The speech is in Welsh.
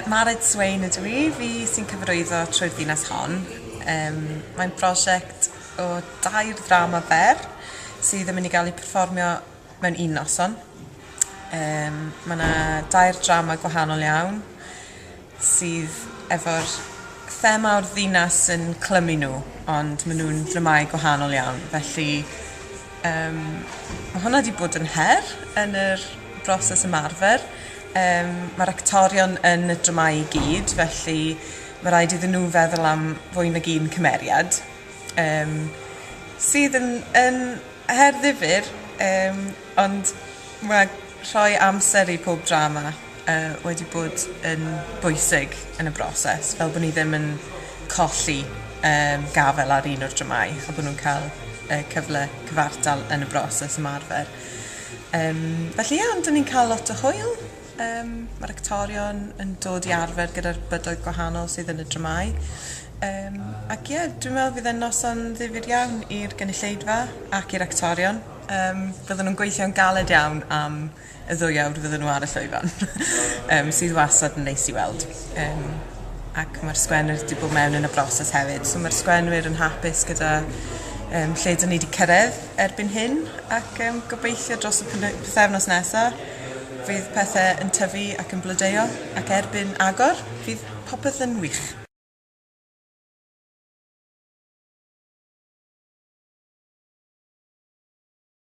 Mared Swain ydw i, fi sy'n cyfarwyddo Trwy'r Ddinas Hon. Mae'n brosiect o dair ddrama fer sydd yn mynd i gael ei perfformio mewn un noson. Mae yna dair drama gwahanol iawn sydd efo'r thema o'r ddinas yn clymu nhw, ond maen nhw'n dramâu gwahanol iawn. Felly mae hwnna wedi bod yn her yn yr broses ymarfer. Mae'r actorion yn y dramâu i gyd, felly mae rhaid iddyn nhw feddwl am fwy nag un cymeriad, sydd yn her ddifyr, ond mae rhoi amser i pob drama wedi bod yn bwysig yn y broses, fel bod ni ddim yn colli gafel ar un o'r dramâu a bod nhw'n cael cyfle cyfartal yn y broses ymarfer. Felly ie, ond 'dyn ni'n cael lot o hwyl. Mae'r actorion yn dod i arfer gyda'r bydoedd gwahanol sydd yn y dramâu. Ac ie, dwi'n meddwl fydd e'n noson ddifyr iawn i'r gynulleidfa ac i'r actorion. Fydden nhw'n gweithio'n galed iawn am y 2 awr fydden nhw ar y llwyfan, sydd wastad yn neis i weld. Ac mae'r sgwenwyr wedi bod mewn yn y broses hefyd. So mae'r sgwenwyr yn hapus gyda lle dyn ni wedi cyrraedd erbyn hyn ac gobeithio dros y pythefnos nesaf fydd pethau yn tyfu ac yn blodeuo ac erbyn agor fydd popeth yn wych.